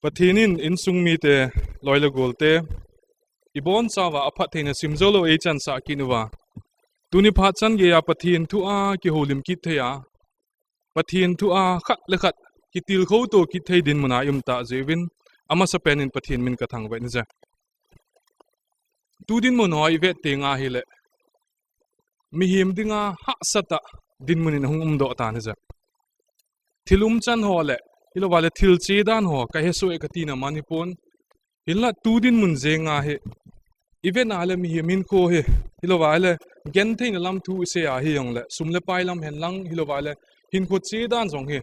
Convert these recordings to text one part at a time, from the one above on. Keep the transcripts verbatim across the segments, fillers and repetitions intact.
Pathen in insung mite, loi le golte, ibon chauva aphattheina simjou lou eichansah kit uva, tuni phat chan geiya Pathen thu a kihoulim kit thei a, Pathen thu a khat le khat kitilkhou to kit thei dinmun a i um tah jeh uvin, amasapen in Pathen min kathangvah in ahi. Tu dinmun ho ivet teng ahile, mihem dinga hahsatah dinmun in ahung umdoh tan ahi. Thil umchan ho le, hilouva le thil che dan ho kahesoh e katina man hipon. Hinla tu dinmun jenga hi ivet a le mihem hinkho hi, hilouva le gentheina lam thu isei a hijongle, sum le pai lam henlang, hilouva le hinkho che dan jong hi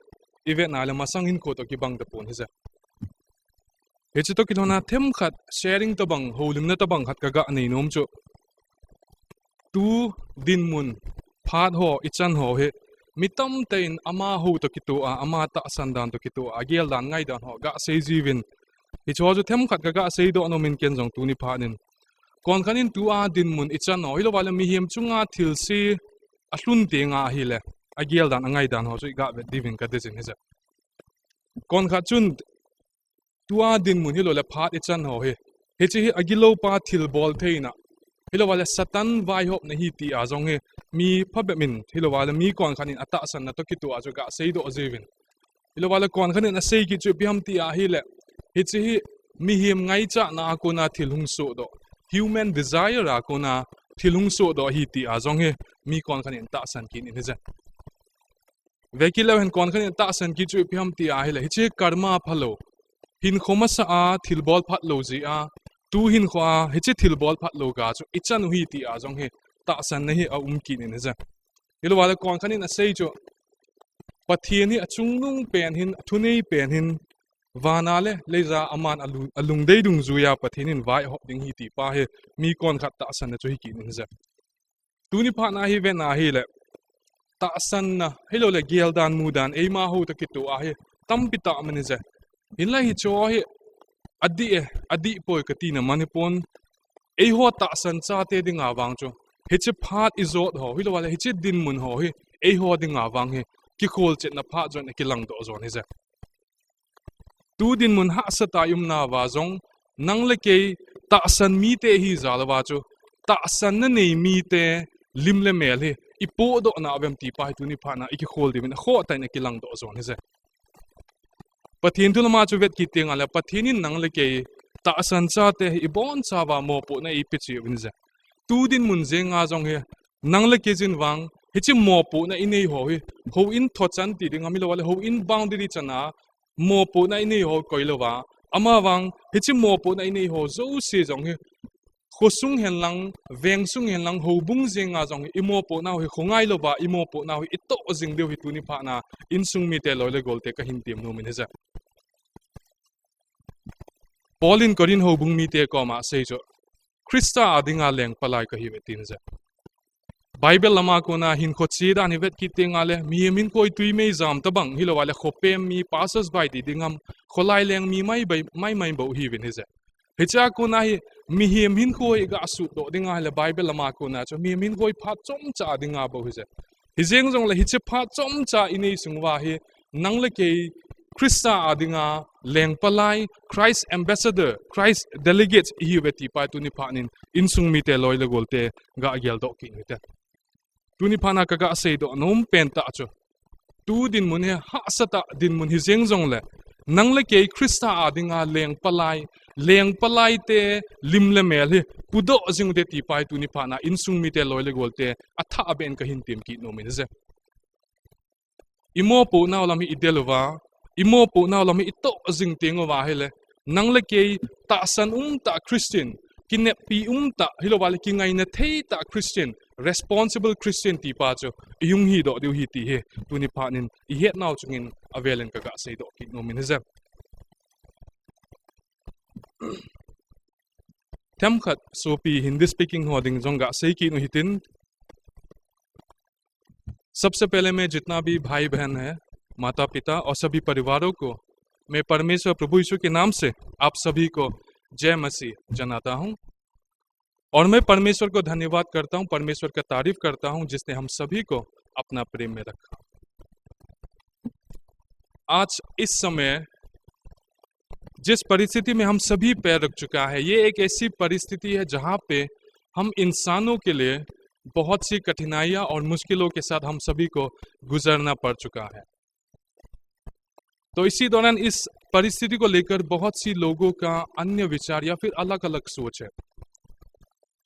ivet a le masang hinkho toh kibang tapon ahi. Hiche toh kilhona themkhat sharing tobang, houlimna tobang khat kaga nei nom chu, tu dinmun phat ho ichan ho hi mi tamtah in amaho toh kitoh a, ama tahsan dan toh kitoh a, agel dan, ngai dan ho gasei jiuvin, hicheho chu themkhat kaga seidoh nom in ken jong tuni phat in, konkhat in tua dinmun ichan ho, hilouva le mihem chunga thilse alhun teng ahile, agel dan, angai dan ho chu iga vet diuvin kadei jin ahi. Konkhat chun tua dinmun hiloule phat ichan ho hi, hiche hi agiloupa thilbol theina, hilouva le Satan vaihopna ahi tia jong hi mi phabep in, hilouva le mi konkhat in atahsanna toh kitoh a chu gaseidoh jiuvin, hilouva le konkhat in asei kit chu ipi ham ti ahile, hiche hi mihem ngaichatna a kona thil hung sohdoh, human desire a kona thil hung sohdoh ahi tia jong hi mi konkhat in atahsan kit in ahi. Vekit leu hen, konkhat in atahsan kit chu ipi ham ti ahile, hiche karma phalou, hinkho masa a thilbol phatlou jeh a, tu hinkho a hiche thilbol phatlou ga chu ichan u ahi tia jong hi tahsanna hi aum kit in ahi. Hilouva le konkhat in asei chu, Pathen hi achungnung pen hin, athunei pen hin, van a le leiya aman alu-, alungdei dungjuiya Pathen in vaihop ding ahi ti pa hi mi konkhat tahsanna chu ahi kit in ahi. Tuni phat na hi vet na hile, tahsanna, hiloule geldan mudan, eimaho toh kitoh a hi tampi tah um in ahi. Hinla hicheho hi adih e, adih poi katina man hipon, eiho tahsan chate dinga vang chu, hiche phat ijot ho, hilouva le hiche dinmun ho hi eiho dinga vang hi kikholchetna phat jon, akilangdoh jon ahi. Tu dinmun hahsatah a i umnauva jong, nang le kei tahsan mite ihi jal uva chu, tahsanna nei mite lim le mel hi ipohdoh nau vem ti pa hi tuni phat na ikikhol diuvin akhoh tah in akilangdoh jon ahi. Pathen thu lama chu vet kit teng le, Pathen in nang le kei tahsan chate hi ibonchauva mopohna eipe cheh uvin ahi. Tu dinmun jenga jong hi, nang le kei jin vang, hiche mopohna inei ho hi, houin thochan ti ding ham, hilouva le houin boundary chan a mopohna inei ho koilouva, amavang hiche mopohna inei ho jouse jong hi, khosung henlang, vengsung henlang, houbung jenga jong hi imopohnau hi khongai louva imopohnau hi itoh jing diu hi tuni phat na insung mite, loi le golte kahin tem nom in ahi. Paul in Corinth houbung mite koma asei chu, Christa a dinga lengpalai kahiuve tin ahi. Bible lama kona hinkho che dan hi vet kit teng le, mihem hinkho hi twi mei jam tobang, hilouva le khopem mi, passers by ti ding ham, kholai leng mi mai bai, mai mai bou ihiuvin ahi. Hichea kona hi mihem hinkho hi iga sutdoh ding ahile, Bible lama kona chu mihem hinkho hi phat chomcha dinga bou ahi. Hijeng jongle hiche phat chomcha inei sung uva hi, nang le kei Christa a dinga lengpalai, Christ ambassador, Christ delegates ihiuve ti pa hi tuni phat in insung mite, loi le golte, ga geldoh kit u hite. Tuni phat na kaga seidoh nom pen tah chu, tu dinmun hi hahsatah dinmun hijeng jongle, nang le kei Christa a dinga lengpalai, lengpalaite lim le mel hi pudoh jing u hite ti pa hi tuni phat na insung mite, loi le golte, athahbeh in kahin tem kit nom in ahi. Imopohnau lam hi idel uva, imopohnau lam hi itoh jing teng uva ahile, nang le kei tahsan umtah Christian, kineppi umtah, hilouva le kingaina theitah Christian, responsible Christian ti pa chu ihung hidoh diu ahi ti hi tuni phat in ihetnau chungin avel in kaga seidoh kit nom in ahi. Themkhat sopi Hindi speaking ho ding jong ga sei kit u hitin, सबसे पहले मैं जितना भी भाई बहन है, माता पिता और सभी परिवारों को मैं परमेश्वर प्रभु यीशु के नाम से आप सभी को जय मसीह जनाता हूँ। और मैं परमेश्वर को धन्यवाद करता हूँ, परमेश्वर का तारीफ करता हूँ, जिसने हम सभी को अपना प्रेम में रखा। आज इस समय जिस परिस्थिति में हम सभी पैर रख चुका है, ये एक ऐसी परिस्थिति है जहाँ पे हम इंसानों के लिए बहुत सी कठिनाइयाँ और मुश्किलों के साथ हम सभी को गुजरना पड़ चुका है। तो इसी दौरान इस परिस्थिति को लेकर बहुत सी लोगों का अन्य विचार या फिर अलग-अलग सोच है।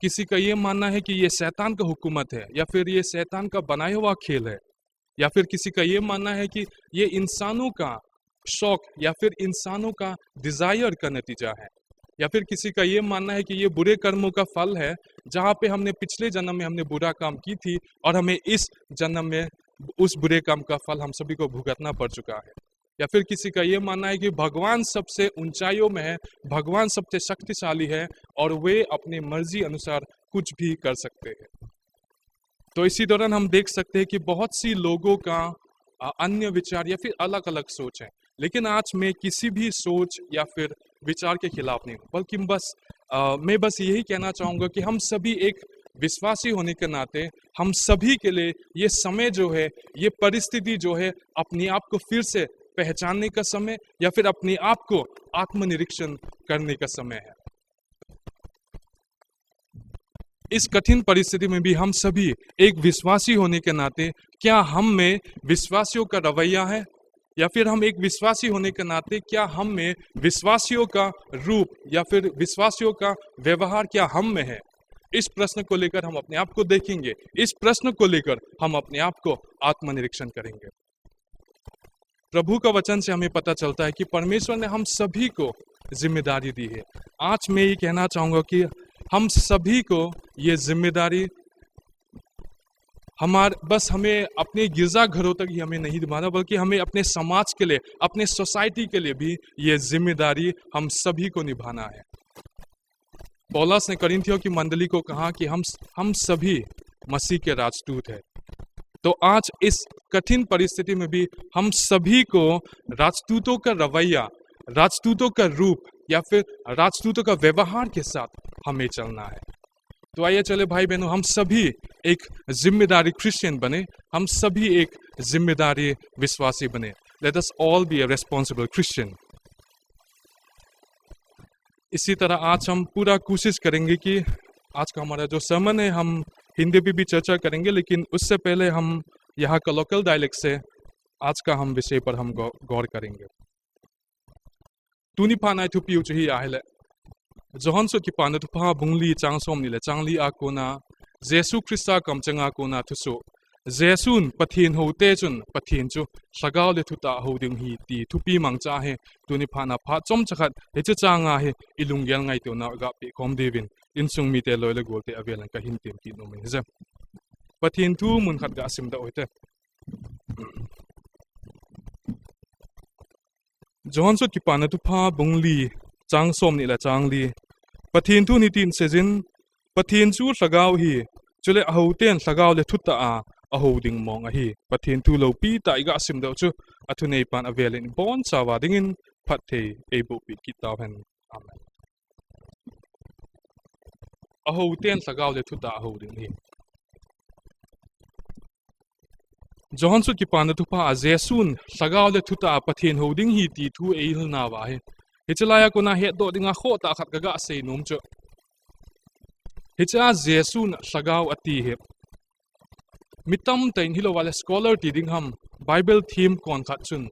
किसी का ये मानना है कि ये शैतान का हुकूमत है या फिर ये शैतान का बनाया हुआ खेल है, या फिर किसी का ये मानना है कि ये इंसानों का शौक या फिर इंसानों का डिजायर का नतीजा है, या फिर किसी का ये मानना है कि ये बुरे कर्मों का फल है, जहाँ पे हमने पिछले जन्म में हमने बुरा काम की थी और हमें इस जन्म में उस बुरे काम का फल हम सभी को भुगतना पड़ चुका है। या फिर किसी का ये मानना है कि भगवान सबसे ऊंचाइयों में है, भगवान सबसे शक्तिशाली है और वे अपनी मर्जी अनुसार कुछ भी कर सकते हैं। तो इसी दौरान हम देख सकते हैं कि बहुत सी लोगों का, अ, अन्य विचार या फिर अलग-अलग सोच है। लेकिन आज मैं किसी भी सोच या फिर विचार के खिलाफ नहीं हूँ, बल्कि बस, अ, मैं बस यही कहना चाहूँगा कि हम सभी एक विश्वासी होने के नाते हम सभी के लिए ये समय जो है, ये परिस्थिति जो है, अपने आप को फिर से पहचानने का समय या फिर अपने आप को आत्मनिरीक्षण करने का समय है। इस कठिन परिस्थिति में भी हम सभी एक विश्वासी होने के नाते क्या हम में विश्वासियों का रवैया है, या फिर हम एक विश्वासी होने के नाते क्या हम में विश्वासियों का रूप या फिर विश्वासियों का व्यवहार क्या हम में है? इस प्रश्न को लेकर हम अपने आप को देखेंगे, इस प्रश्न को लेकर हम अपने आप को आत्मनिरीक्षण करेंगे। प्रभु का वचन से हमें पता चलता है कि परमेश्वर ने हम सभी को जिम्मेदारी दी है। आज मैं ये कहना चाहूँगा कि हम सभी को ये जिम्मेदारी हमार-, बस हमें अपने गिरजाघरों तक ही हमें नहीं निभाना, बल्कि हमें अपने समाज के लिए, अपने सोसाइटी के लिए भी ये जिम्मेदारी हम सभी को निभाना है। पौलुस ने करिन्थियों की मंडली को कहा कि हम, हम सभी मसीह के राजदूत हैं। तो आज इस कठिन परिस्थिति में भी हम सभी को राजदूतों का रवैया, राजदूतों का रूप या फिर राजदूतों का व्यवहार के साथ हमें चलना है। तो आइए चले भाई बहनों, हम सभी एक जिम्मेदारी क्रिश्चियन बने, हम सभी एक जिम्मेदारी विश्वासी बने। Let us all be a responsible Christian. इसी तरह आज हम पूरा कोशिश करेंगे कि आज का हमारा जो sermon है, हम हिंदी में भी चर्चा करेंगे, लेकिन उससे पहले हम यहाँ का local dialect से आज का हम विषय पर हम गौ-, गौर करेंगे। Tuni phat a i thupiu chu hi ahile, Johan sut kipana thupha bung li chang som ni le chang li a kona, Jesu Christa kamcheng a kona thusoh. Jesun Pathen houte chun Pathen chu lhagao le thutah a hou ding ahi ti thupi mangcha hi tuni phat a phat chomcha khat hiche chang a hi i lunggel ngaito nau ga pe khom diuvin insung mite loi le golte avel in kahin tem kit nom in hije. Pathen thu mun khat ga sim doh u hite. Johan sut kipana thupha bung li chang som ni le chang li. Pathen thu hitin asei jin, Pathen chu lhagao ahi, chule a houten lhagao le thutah a a hou ding mong ahi. Pathen thu loupi tah i ga sim doh chu a thuneipan avel in i bonchauva dingin phatthei ei boh peh kit tauhen. Amen. A houten lhagao le thutah a hou ding ahi. Johan sut kipana thupha a Jesun lhagao le thutah a Pathen hou ding ahi ti thu ei hil nauva hi, hiche lai a kona hetdoh dinga khoh tah khat ka ga sei nom chu, hiche a Jesun lhagao ati hi mi tamtah in, hilouva le scholar ti ding ham, Bible thiem kon khat chun,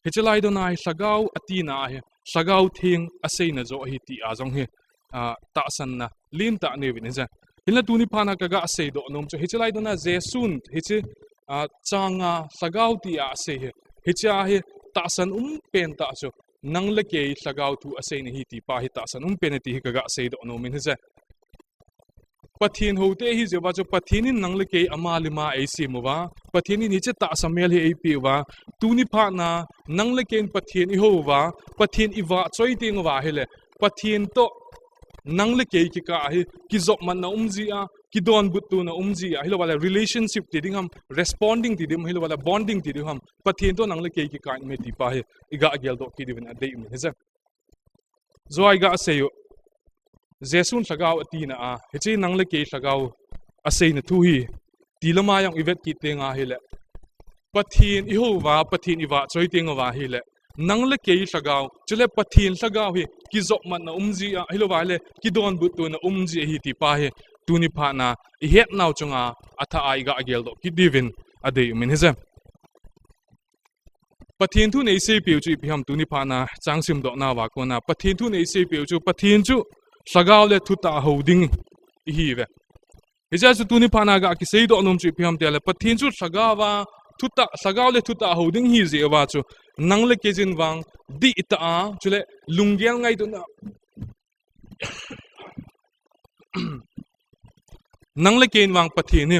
hiche lai dona hi lhagao atina hi Lhagao Theng aseina joh ahi ti a jong hi, a, tahsanna lentah nei uvin hije. Hinla tuni phat a ka ga seidoh nom chu, hiche lai dona Jesun hiche, a, chang a lhagao ti a asei hi, hiche a hi tahsan umpen tah chu nang le kei lhagao thu aseina ahi ti pa hi tahsan umpen ahi ti hi ka ga seidoh nom in hije. Pathen houte ihi jeh uva chu Pathen in nang le kei ama le ama eisem uva, Pathen in hiche tahsa mel hi eipeh uva, tuni phat a nang le kei in Pathen ihou uva, Pathen ivahchoi teng uva ahile, Pathen toh nang le kei kikah a hi kijopmatna um ji a, kidonbutna um ji a, hilouva le relationship ti ding ham, responding ti ding ham, hilouva le bonding ti ding ham, Pathen toh nang le kei kikah in um e ti pa hi i ga geldoh kit diuvin adei um in hije. Joi ga sei u, Jesun lhagao atina a, hiche nang le kei lhagao aseina thu hi, ti lama jong i vet kit teng ahile, Pathen ihou uva, Pathen ivahchoi teng uva ahile, nang le kei lhagao, chule Pathen lhagao hi kijopmatna um jia, ahilouva le kidonbutna um jia ahi ti pa hi tuni phat na ihet nau chunga athah a iga geldoh kit diuvin adei um in ahi. Pathen thu nei seipeh u chu ipi ham tuni phat na chang simdoh nauva kona. Pathen thu nei seipeh u chu Pathen chu lhagao le thutah hou ding ihiuve. Hijeh a chu tuni phat na ga kiseidoh nom chu ipi ham tile Pathen chu lhagao a thutah, lhagao le thutah hou ding ahi jeh uva chu nang le kei jin vang dihtah a, chule lunggel ngaitona nang le kei in vang Pathen hi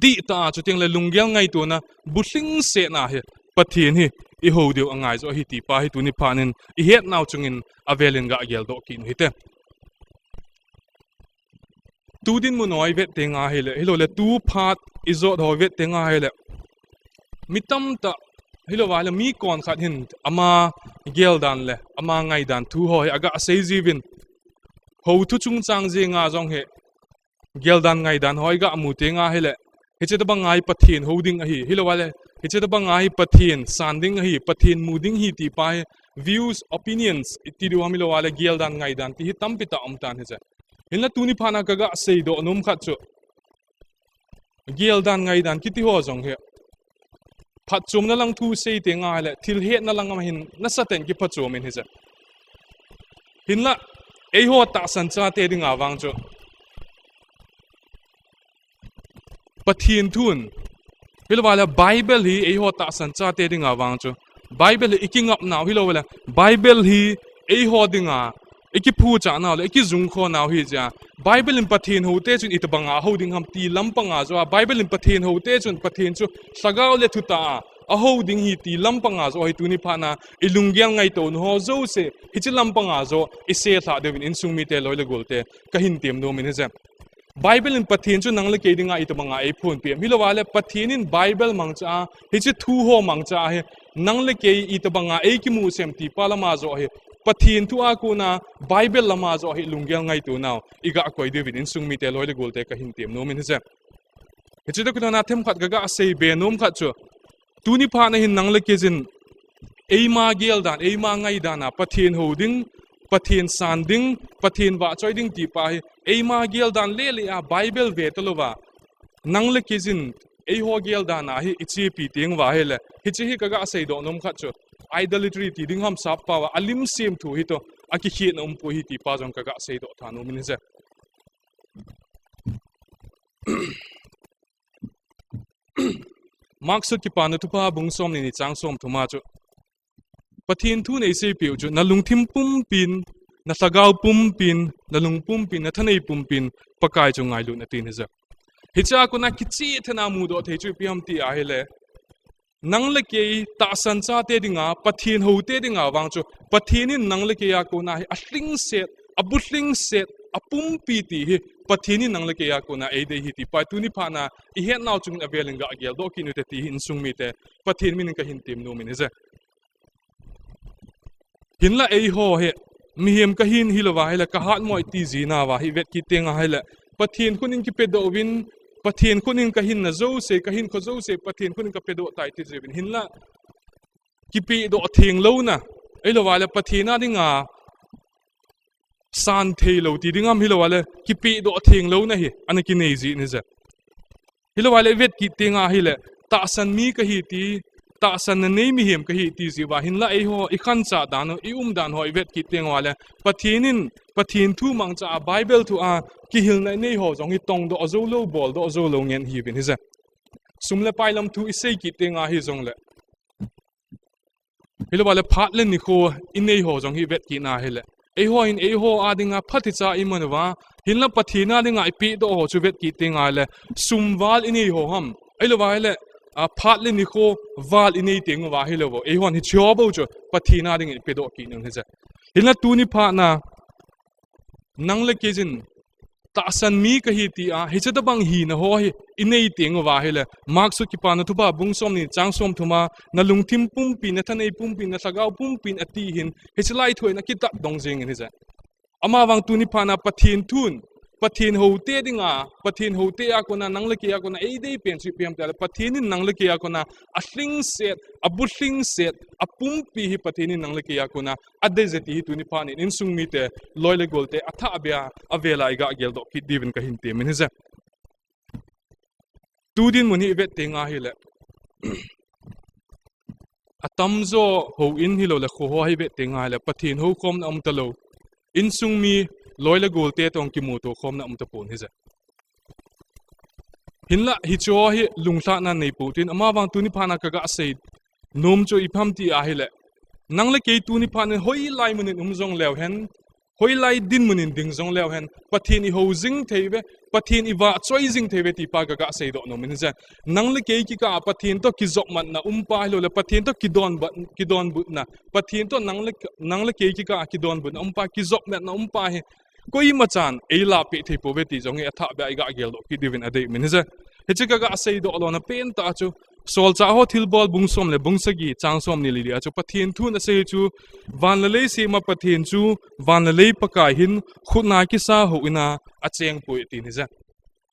dihtah a chuteng le lunggel ngaitona bulhingsetna hi Pathen hi ihou diu angai joh ahi ti pa hi tuni phat in ihet nau chungin avel in ga geldoh kit u hite. Tu dinmun ho ivet teng ahile, ahilouleh tu phat ijot ho ivet teng ahile, mi tamtah, ahilouva le mi konkhat hin ama geldan le ama ngaidan thu ho hi aga sei jiuvin, hou thu chungchang jenga jong hi geldan ngaidan ho iga mu teng ahile, hiche tobang a hi Pathen hou ding ahi, ahilouva le hiche tobang a hi Pathen san ding ahi, Pathen mu ding ahi ti pa hi views, opinions iti diu ham, ahilouva le geldan ngaidan ti hi tampi tah um tan ahi. Hinla tuni phat na kaga seidoh nom khat chu, geldan ngaidan kiti ho jong hi phatchomna lang thu sei teng ahile thil hetna lang a hin nasatah in kiphatchom in ahi. Hinla eiho tahsan chate dinga vang chu Pathen thun, ahilouva le Bible hi eiho tahsan chate dinga vang chu, Bible hi ikingap nau ahilouva le Bible hi eiho dinga ikiphuchah nau le ikijungkho nau ahi jeh a, Bible in Pathen houte chun itobang a hou ding ham ti lampang a joh a, Bible in Pathen houte chun Pathen chu lhagao le thutah a ahou ding ahi ti lampang a joh hi tuni phat na ilunggel ngaitona ho jouse hiche lampang a joh isei lhah diuvin insung mite loi le golte kahin tem nom in ahi. Bible in Pathen chu nang le kei dinga itobang a eiphonpeh em, ahilouva le Pathen in Bible mangcha a, hiche thu ho mangcha a hi nang le kei itobang a eikimu sem ti pa lam a joh hi, Pathen thu a kona Bible lam a joh hi lunggel ngaito nau iga koi diuvin insung mite loi le golte kahin tem nom in ahi. Hiche tah kona themkhat kaga seibe nom khat chu, tuni phat na hin nang le kei jin eima geldan, eima ngaidan a Pathen hou ding, Pathen san ding, Pathen vahchoi ding ti pa hi eima geldan lele a Bible ve talouva nang le kei jin eiho geldan a hi ichepi teng uva ahile, hiche hi kaga seidoh nom khat chu idolatry ti ding ham, sap pao a alim semthu hi toh akikhetna umpoi ahi ti pa jong kaga seidoh tha nom in ahi. Mark sut Kipana Thupha bung somni ni chang somthum a chu, Pathen thu nei seipeh u chu nalungthim pumpin, nalhagao pumpin, nalung pumpin, nathanei pumpin Pakai chu ngailut in ati ahi. Hiche a kona kicheh tah a mudoh thei chu ipi ham ti ahile, nang le kei tahsan chate dinga, Pathen houte dinga vang chu Pathen in nang le kei a kona hi alhingset, abulhingset, apumpi ti hi Pathen in nang le kei a kona eidei ahi ti pa hi tuni phat na ihet nau chungin avel in ga geldoh kit u hite ti hi insung mite Pathen min in kahin tem nom in ahi. Hinla eiho hi mihem kahin, ahilouva ahile kahatmo iti jinauva hi vet kit teng ahile, Pathen khut in kipedoh uvin, Pathen khut in kahinna jouse, kahinkho jouse Pathen khut in kapedoh tai ti jiuvin, hinla kipehdoh theng louna, ahilouva le Pathen a dinga san theilou ti ding ham, ahilouva le kipehdoh theng louna hi ana kinei jin ahi. Ahilouva le vet kit teng ahile, tahsan mi kahi ti, tahsanna nei mihem kahi ti jeh uva, hinla eiho ikhancha dan u, iumdan ho ivet kit teng uva le, Pathen in, Pathen thu mangcha a, Bible thu a kihilna inei ho jong hi tongdoh joulou, boldoh joulou ngen ihiuvin ahi. Sum le pai lam thu isei kit teng ahi jongle, ahilouva le phat le nikho inei ho jong hi vet kit na ahile, eiho hin eiho a dinga phatechan iman uva, hinla Pathen a dinga ipehdoh ho chu vet kit teng ahile, sum val inei ho ham, ahilouva ahile, a, phat le nikho val inei teng uva ahilou, eihon hiche ho bou chu Pathen a dingin ipedoh kit un ahi. Hinla tuni phat na nang le kei jin tahsan mi kahi ti a, hiche tobang hina ho hi inei teng uva ahile, Mark sut Kipana Thupha bung somni chang somthum a, nalungthim pumpin, nathanei pumpin, nalhagao pumpin ati hin, hiche lai thu in akitat dong jeng in ahi. Amavang tuni phat na Pathen thun Pathen houte dinga, Pathen houte a kona, nang le kei a kona, eidei pen chu ipi ham itile, Pathen in nang le kei a kona, alhingset, abulhingset, apumpi hi Pathen in nang le kei a kona, adei e ti hi tuni phat in, insung mite, loi le golte, athahbeh a, avel a iga geldoh kit diuvin kahin temin ahi. Tu dinmun hi ivet teng ahile. Atamjo houin hilou le kho ho hi ivet teng ahile, Pathen houkhomna umtalou. Insung mi loi le golte toh kimuto khomna umtapon ahi. Hinlah hiche hi lunglhahna neipon tin, amavang tuni phat a kaga sei nom chu ipi ham ti ahile. Nang le kei tuni phat in hoilai mun in um jong leu hen, hoilai dinmun in ding jong leu hen, Pathen ihou jing thei uve, Pathen ivahchoi jing thei uve ti pa kaga seidoh nom in ahi. Nang le kei kikah a Pathen toh kijopmatna um pa hilou le, Pathen toh kidonbut, kidonbutna, Pathen toh nang le, nang le kei kikah a kidonbutna um pa, kijopmatna um pa hi, koima chan eilahpeh thei pouve ti jong hi athahbeh a iga geldoh kit diuvin adei min ahi. Hiche kaga seidoh lona pen tah chu, Solchah ho Thilbol bung som le bung sagi chang somni le li a chu Pathen thun asei chu, van le lei sema Pathen chu, van le lei Pakai hin khutna kisa houin a acheng poi atin ahi.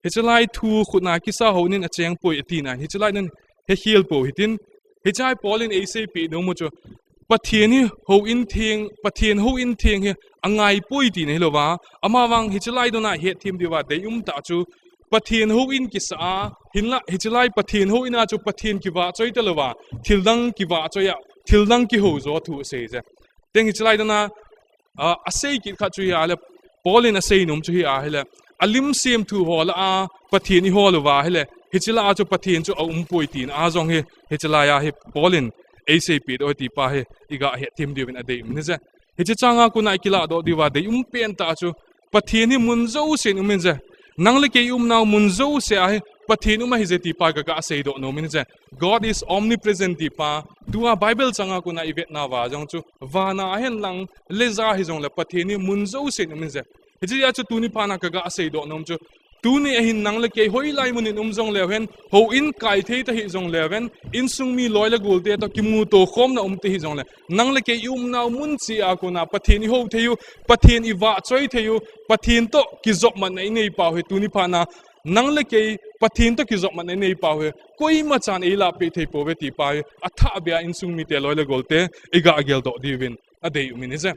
Hiche lai thu khutna kisa houin in acheng poi atina, hiche lai nan hekhel pou hitin, hiche hi Paul in eiseipeh nom u chu, Pathen hi houin theng, Pathen houin theng hi angai poi tina hilou va, amavang hiche lai dona hetthem diuva deium tah chu, Pathen houin kisa a, hinlah hiche lai Pathen houin a chu Pathen kivahchoi talou va, thildang kivahchoi a, thildang kihou jo thu asei ahi. Teng hiche lai dona, a, asei kit khat chu hi ahile, Paul in asei nom chu hi ahile, alim semthu ho lah a Pathen ihol uva ahile, hiche lah a chu Pathen chu aum poi tina jong hi, hiche lai a hi Paul in eiseipeh doh ti pa hi, iga hetthem diuvin adei min ahi. Hiche chang a kona ikilahdoh diuva deium pen tah chu, Pathen hi mun jouse in um in ahi. Nang le kei umnau mun jouse a hi, Pathen um ahi ahi ti pa kaga seidoh nom in ahi. God is omnipresent ti pa, tua Bible chang a kona ivetnauva jong chu, van a hen lang, leija hijong le Pathen hi mun jouse in um in ahi. Hiche a chu tuni phat a kaga seidoh nom chu, tuni ahin nang le kei hoilai mun in um jong leu hen, houin kai thei tahih jong leu hen, insung mi loi le golte toh kimuto khomna um tahih jong le, nang le kei iumnau mun cheh a kona Pathen ihou thei u, Pathen ivahchoi thei u, Pathen toh kijopmatna inei pau hi tuni phat a, nang le kei Pathen toh kijopmatna inei pau hi, koima chan eilahpeh thei pouve ti pa hi, athahbeh a insung mite loi le golte, iga geldoh diuvin adei umin ahi.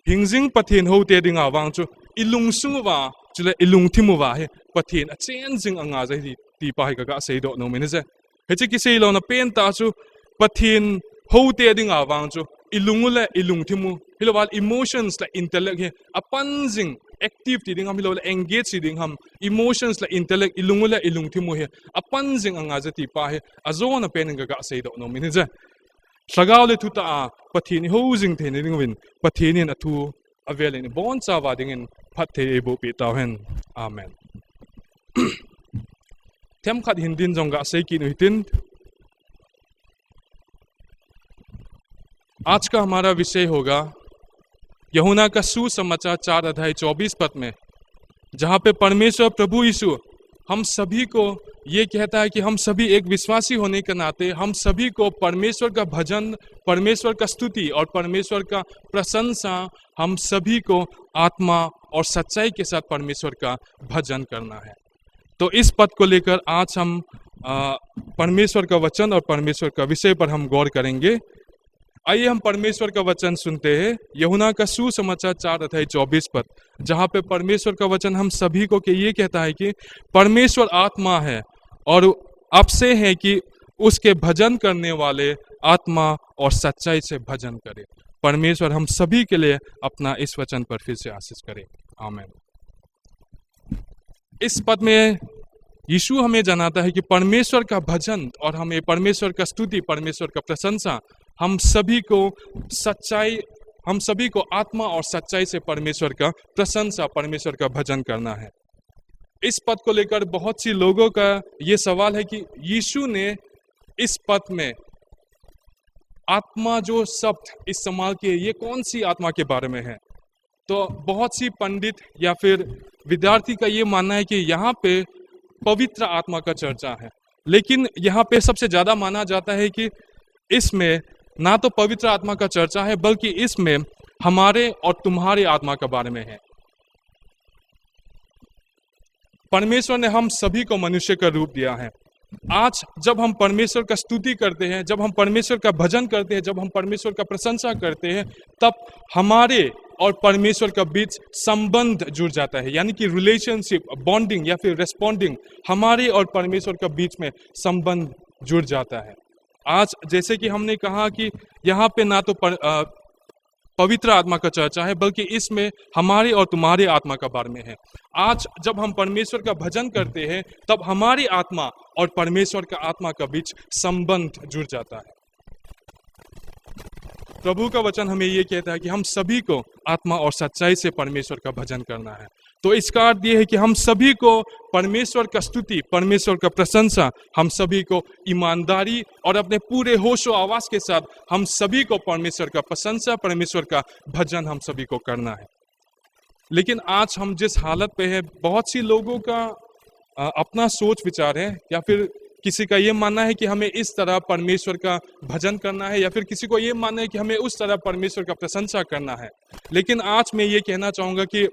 Hingjing Pathen houte dinga vang chu, ilungsung uva, chule ilungthim uva hi, Pathen achen jing angai ahi ti pa hi kaga seidoh nom in ahi. Hiche kisei lona pen tah chu, Pathen houte dinga vang chu, ilung u le ilungthim u, hilou le emotions le intellect hi, apan jing, active ti ding ham hilou le engage ti ding ham, emotions le intellect, ilung u le ilungthim u hi, apan jing angai ahi ti pa hi, ajona pen in kaga seidoh nom in ahi. Lhagao le thutah a, Pathen ihou jing theina diuvin, Pathen in athu avel in ibonchauva dingin phatthei eiboh peh tauhen. Amen. Themkhat Hindi in jong ga sei kit u hitin. आज का हमारा विषय होगा यूहन्ना का सुसमाचार चार अध्याय चौबीस पद में, जहाँ पे परमेश्वर प्रभु यीशु हम सभी को ये कहता है कि हम सभी एक विश्वासी होने के नाते हम सभी को परमेश्वर का भजन, परमेश्वर का स्तुति और परमेश्वर का प्रशंसा, हम सभी को आत्मा और सच्चाई के साथ परमेश्वर का भजन करना है। तो इस पद को लेकर आज हम, अ, परमेश्वर का वचन और परमेश्वर का विषय पर हम गौर करेंगे। आइए हम परमेश्वर का वचन सुनते हैं। यूहन्ना का सुसमाचार चार अध्याय चौबीस पद, जहाँ पे परमेश्वर का वचन हम सभी को के ये कहता है कि परमेश्वर आत्मा है और आपसे है कि उसके भजन करने वाले आत्मा और सच्चाई से भजन करें। परमेश्वर हम सभी के लिए अपना इस वचन पर फिर से आशीष करे। आमीन। इस पद में यीशु हमें जनाता है कि परमेश्वर का भजन और हमें परमेश्वर का स्तुति, परमेश्वर का प्रशंसा, हम सभी को सच्चाई, हम सभी को आत्मा और सच्चाई से परमेश्वर का प्रशंसा, परमेश्वर का भजन करना है। इस पद को लेकर बहुत सी लोगों का ये सवाल है कि यीशु ने इस पद में आत्मा जो शब्द इस्तेमाल किए, ये कौन सी आत्मा के बारे में है? तो बहुत सी पंडित या फिर विद्यार्थी का ये मानना है कि यहाँ पे पवित्र आत्मा का चर्चा है, लेकिन यहाँ पे सबसे ज्यादा माना जाता है कि इसमें ना तो पवित्र आत्मा का चर्चा है, बल्कि इसमें हमारे और तुम्हारे आत्मा के बारे में है। परमेश्वर ने हम सभी को मनुष्य का रूप दिया है। आज जब हम परमेश्वर का स्तुति करते हैं, जब हम परमेश्वर का भजन करते हैं, जब हम परमेश्वर का प्रशंसा करते हैं, तब हमारे और परमेश्वर का बीच संबंध जुड़ जाता है, यानी कि रिलेशनशिप, बॉन्डिंग या फिर रिस्पॉन्डिंग, हमारे और परमेश्वर का बीच में संबंध जुड़ जाता है। आज जैसे कि हमने कहा कि यहाँ पे ना तो पर, अ, पवित्र आत्मा का चर्चा है, बल्कि इसमें हमारे और तुम्हारे आत्मा का बारे में है। आज जब हम परमेश्वर का भजन करते हैं, तब हमारी आत्मा और परमेश्वर का आत्मा का बीच संबंध जुड़ जाता है। प्रभु का वचन हमें ये कहता है कि हम सभी को आत्मा और सच्चाई से परमेश्वर का भजन करना है। तो इसका अर्थ ये है कि हम सभी को परमेश्वर का स्तुति, परमेश्वर का प्रशंसा, हम सभी को ईमानदारी और अपने पूरे होशो आवाज के साथ हम सभी को परमेश्वर का प्रशंसा, परमेश्वर का भजन हम सभी को करना है। लेकिन आज हम जिस हालत पे हैं, बहुत सी लोगों का, अ, अपना सोच विचार है, या फिर किसी का ये मानना है कि हमें इस तरह परमेश्वर का भजन करना है, या फिर किसी को ये मानना है कि हमें उस तरह परमेश्वर का प्रशंसा करना है। लेकिन आज मैं ये कहना चाहूँगा कि,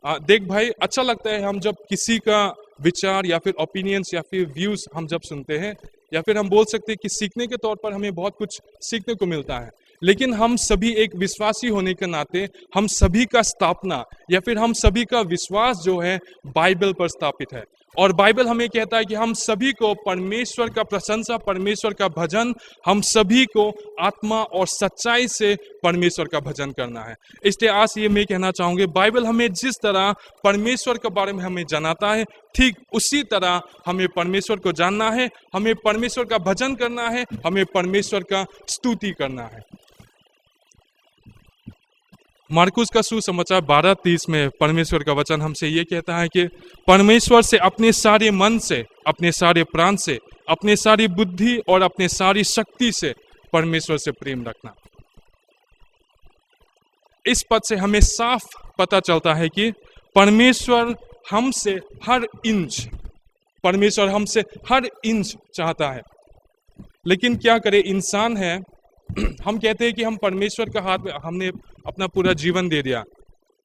अ, देख भाई, अच्छा लगता है हम जब किसी का विचार या फिर ओपिनियंस या फिर व्यूज हम जब सुनते हैं, या फिर हम बोल सकते हैं कि सीखने के तौर पर हमें बहुत कुछ सीखने को मिलता है। लेकिन हम सभी एक विश्वासी होने के नाते हम सभी का स्थापना या फिर हम सभी का विश्वास जो है, बाइबल पर स्थापित है। और बाइबल हमें कहता है कि हम सभी को परमेश्वर का प्रशंसा, परमेश्वर का भजन, हम सभी को आत्मा और सच्चाई से परमेश्वर का भजन करना है। इसलिए आज ये मैं कहना चाहूँगी, बाइबल हमें जिस तरह परमेश्वर के बारे में हमें जनाता है, ठीक उसी तरह हमें परमेश्वर को जानना है, हमें परमेश्वर का भजन करना है, हमें परमेश्वर का स्तुति करना है। मार्कुस का सुसमाचार बारह तीस में परमेश्वर का वचन हमसे ये कहता है कि परमेश्वर से अपने सारे मन से, अपने सारे प्राण से, अपने सारी बुद्धि और अपने सारी शक्ति से परमेश्वर से प्रेम रखना। इस पद से हमें साफ पता चलता है कि परमेश्वर हमसे हर इंच, परमेश्वर हमसे हर इंच चाहता है। लेकिन क्या करे, इंसान है, हम कहते हैं कि हम परमेश्वर का हाथ में हमने अपना पूरा जीवन दे दिया,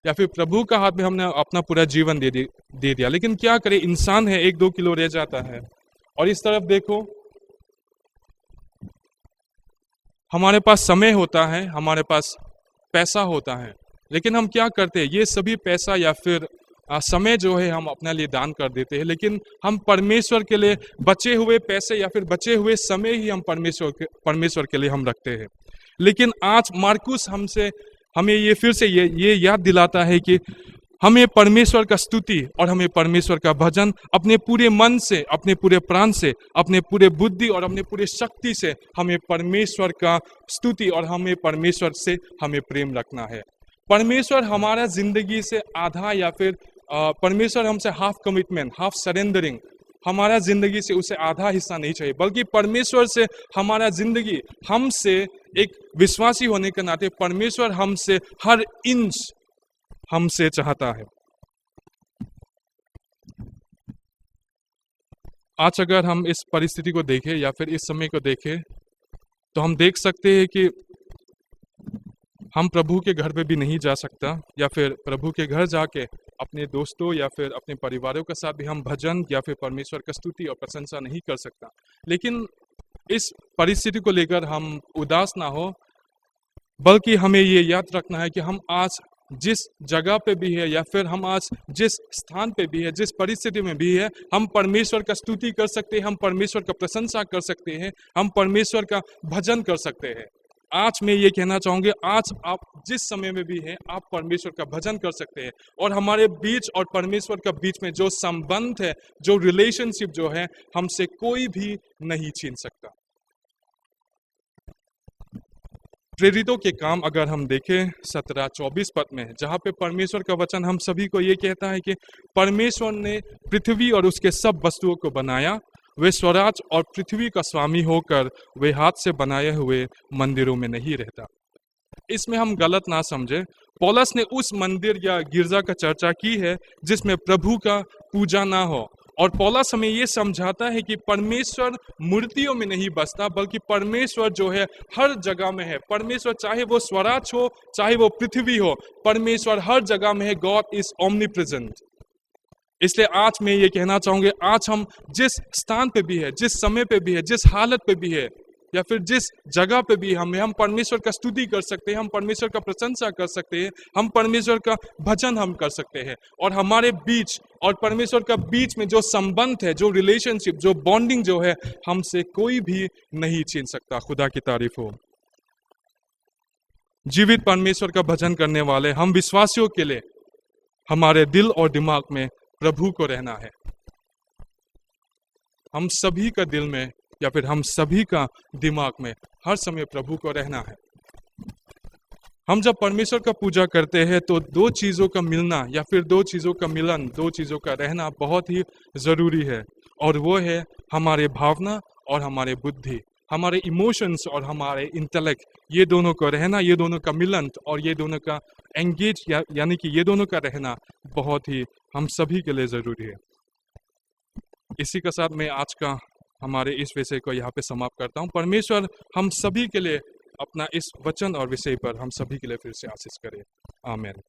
या फिर प्रभु का हाथ में हमने अपना पूरा जीवन दे दि-, दे दिया। लेकिन क्या करे, इंसान है, एक दो किलो रह जाता है। और इस तरफ देखो, हमारे पास समय होता है, हमारे पास पैसा होता है, लेकिन हम क्या करते हैं, ये सभी पैसा या फिर, आ, समय जो है, हम अपने लिए दान कर देते हैं, लेकिन हम परमेश्वर के लिए बचे हुए पैसे या फिर बचे हुए समय ही हम परमेश्वर के, परमेश्वर के लिए हम रखते हैं। लेकिन आज मार्कुस हमसे, हमें ये फिर से ये, ये याद दिलाता है कि हमें परमेश्वर का स्तुति और हमें परमेश्वर का भजन अपने पूरे मन से, अपने पूरे प्राण से, अपने पूरे बुद्धि और अपने पूरे शक्ति से हमें परमेश्वर का स्तुति और हमें परमेश्वर से हमें प्रेम रखना है। परमेश्वर हमारा जिंदगी से आधा या फिर, अ, परमेश्वर हमसे half commitment, half surrendering, हमारा जिंदगी से उसे आधा हिस्सा नहीं चाहिए, बल्कि परमेश्वर से हमारा जिंदगी, हमसे एक विश्वासी होने के नाते परमेश्वर हमसे हर इंच हमसे चाहता है। आज अगर हम इस परिस्थिति को देखें या फिर इस समय को देखें, तो हम देख सकते हैं कि हम प्रभु के घर पे भी नहीं जा सकता, या फिर प्रभु के घर जाके अपने दोस्तों या फिर अपने परिवारों के साथ भी हम भजन या फिर परमेश्वर का स्तुति और प्रशंसा नहीं कर सकता। लेकिन इस परिस्थिति को लेकर हम उदास ना हो, बल्कि हमें ये याद रखना है कि हम आज जिस जगह पे भी है या फिर हम आज जिस स्थान पे भी है, जिस परिस्थिति में भी है, हम परमेश्वर का स्तुति कर सकते हैं, हम परमेश्वर का प्रशंसा कर सकते हैं, हम परमेश्वर का भजन कर सकते हैं। आज मैं ये कहना चाहूँगी, आज आप जिस समय में भी हैं, आप परमेश्वर का भजन कर सकते हैं। और हमारे बीच और परमेश्वर का बीच में जो संबंध है, जो रिलेशनशिप जो है, हमसे कोई भी नहीं छीन सकता। प्रेरितों के काम अगर हम देखें सत्रह चौबीस पद में, जहाँ पे परमेश्वर का वचन हम सभी को ये कहता है कि परमेश्वर ने पृथ्वी और उसके सब वस्तुओं को बनाया, वे स्वराज और पृथ्वी का स्वामी होकर वे हाथ से बनाए हुए मंदिरों में नहीं रहता। इसमें हम गलत ना समझे, पौलुस ने उस मंदिर या गिरजा का चर्चा की है जिसमें प्रभु का पूजा ना हो। और पौलुस हमें ये समझाता है कि परमेश्वर मूर्तियों में नहीं बसता, बल्कि परमेश्वर जो है हर जगह में है। परमेश्वर चाहे वो स्वराज हो, चाहे वो पृथ्वी हो, परमेश्वर हर जगह में है। God is omnipresent। इसलिए आज मैं ये कहना चाहूंगा, आज हम जिस स्थान पे भी है, जिस समय पे भी है, जिस हालत पे भी है, या फिर जिस जगह पे भी हम हैं, हम परमेश्वर का स्तुति कर सकते हैं, हम परमेश्वर का प्रशंसा कर सकते हैं, हम परमेश्वर का भजन हम कर सकते हैं। और हमारे बीच और परमेश्वर का बीच में जो संबंध है, जो रिलेशनशिप, जो बॉन्डिंग जो है, हमसे कोई भी नहीं छीन सकता। खुदा की तारीफ हो। जीवित परमेश्वर का भजन करने वाले हम विश्वासियों के लिए हमारे दिल और दिमाग में प्रभु को रहना है। हम सभी का दिल में या फिर हम सभी का दिमाग में हर समय प्रभु को रहना है। हम जब परमेश्वर का पूजा करते हैं तो दो चीज़ों का मिलना या फिर दो चीज़ों का मिलन, दो चीज़ों का रहना बहुत ही ज़रूरी है, और वो है हमारे भावना और हमारे बुद्धि, हमारे इमोशंस और हमारे इंटेलेक्ट, ये दोनों का रहना, ये दोनों का मिलन और ये दोनों का एंगेज या, यानी कि ये दोनों का रहना बहुत ही हम सभी के लिए ज़रूरी है। इसी के साथ मैं आज का हमारे इस विषय को यहाँ पे समाप्त करता हूँ। परमेश्वर हम सभी के लिए अपना इस वचन और विषय पर हम सभी के लिए फिर से आशीष करे। आमीन।